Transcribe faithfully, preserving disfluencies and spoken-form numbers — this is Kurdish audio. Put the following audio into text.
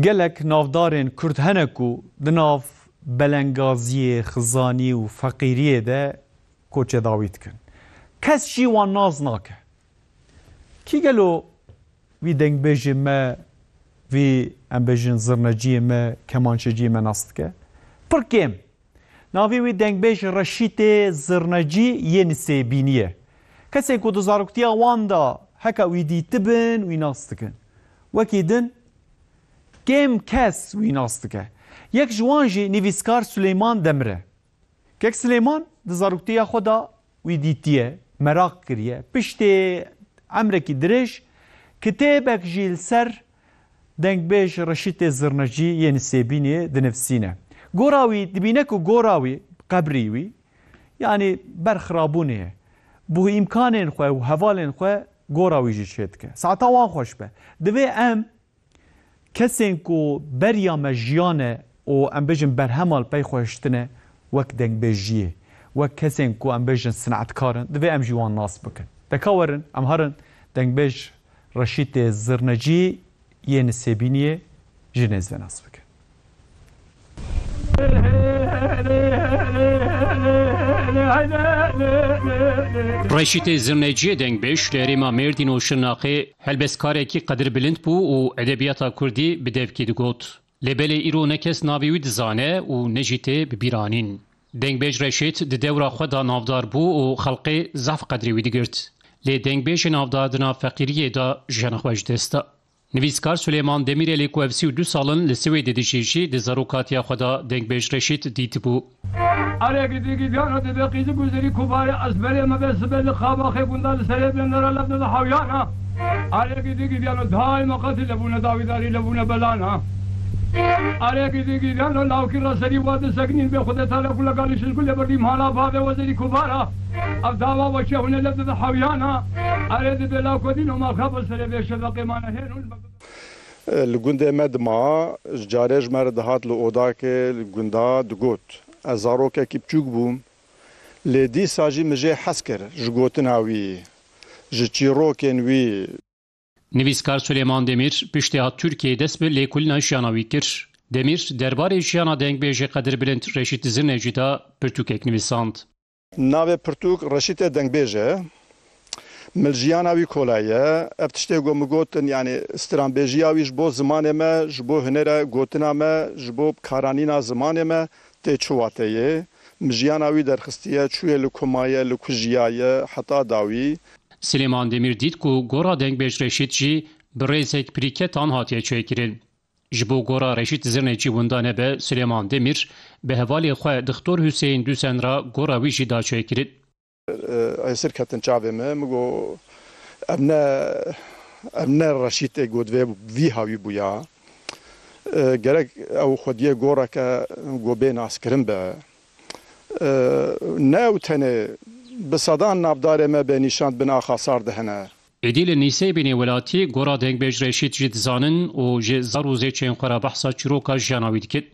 Gelek navdarên Kurd hene ku di nav belengaziyê, xizanî û feqîriyê de koçê dawî dikin. Kes jî wan nas nake. Kî gelo vî dengbêjê me, vî, em bêjin, zirneciyê me, kemançeciyê me nas dike? Pir kêm. Navê wî dengbêj Reşîtê Zirnecî yê Nisêbînî ye. Kesên ku di zaroktiya wan de heke wî dîtibin, wî nas dikin. Wekî din, kêm kes wî nas dike. Yek ji wan jî nivîskar Silêman Demir e. Kek Silêman di zaroktiya xwe de wî dîtiye, meraq kiriye. Piştê emrekî dirêj, kitêbek jî li ser dengbêj Reşîtê Zirnecî yê Nisêbînê dinivîsîne. Gora wî dibîne ku gora wî, qebrî wî, yanî ber xirabûnê ye. Bi îmkanên xwe û hevalên xwe gora wî jî çêdike. Saeta wan xweş be. Divê em kesên ku beriya me jiyan e û, em bêjin, berhema li pey xwe hiştine, wek dengbêjiyê, wek kesên ku, em bêjin, sinetkar in, divê em jî wan nas bikin. De ka werin, em herin dengbêj Reşîtê Zirnecî yê Nisêbîniyê ji nêz ve nas bikin. Reşîtê Zirneciyê dengbêj li herêma Mêrdîn û Şirnexê helbestkarekî qedirbilind bû û edebiyata kurdî bi devkî digot. Lê belê îro ne kes navê wî dizane û ne jî tê bi bîr anîn. Dengbêj Reşît di dewra xwe de navdar bû û xelkê zehf qedrê wî digirt. Lê dengbêjê navdar di nav feqîriyê de jiyana xwe ji dest da. Nivîskar Suleyman Demîrê lê ku ev sî û du sal in li Swêdê dijî jî di zarokatiya xwe de dengbêj Reşît dîtibû. Arê gidi gidiyano dide qîzi guzerî kubare, ez berê me be sibe li xaba xê gunda li serê bendera lev dide hawyana. Arê gidi gidiyano daima qatî levûne dawidarî levûne belana. Arê gidi gidiyano lawkî ra serî wa di seknîn bê xude tale kule galî şil kule berdî mala bavê wezerî kubara. Ev dawa weşe hûne lev dide hawyana. Erê dibê law kodîno ma xabo serê vê şefeqê mane hênûn. Li gundê me dima, ji carê ji me re dihat li odakê li gunda digot, ez zarokekî biçûk bûm, lê dîsa jî min jê hez kir ji gotina wî, ji çîrokên wî. Nivîskar Suleyman Demîr piştî hat Tirkiyeyê dest bi lêkolîna jiyana wî kir. Demîr derbarê jiyana dengbêjê qedirbilind Reşît Zirnecî de pirtûkek nivîsand. Navê pirtûk Reşîtê Dengbêj e. Min li jiyana wî kolaye. Ev tiştê ku min gotin, yanî stranbêjiya wî ji bo zimanê me, ji bo hunera gotina me, ji bo karanîna zimanê me tê çi wateyê. Min jiyana wî derxistiye, çûye li ku maye, li ku jiyaye, heta dawî. Silêman Demîr dît ku gora Dengbêj Reşît jî bi rêzek pirîketan hatiye çêkirin. Ji bo gora Reşît Zirnecî winda nebe, Silêman Demîr bi hevalê xwe Dixtor Huseyîn Dusen re gora wî jî da çêkirin. Esir ketin çavê me, min got, ev ne, ev ne Reşît e, got, vê vî hawî bûya. E, gerek ew xwediyê goreke, got, bê naskirin be. E, ne ew tenê, bi sedan navdarê me bê nîşan bin axa sar de hene. Êdî li Nîsêbînê welatî gora Dengbêj Reşît jî dizanin û ji zar û zêçên xwe re behsa çîroka jiyana wî dikin.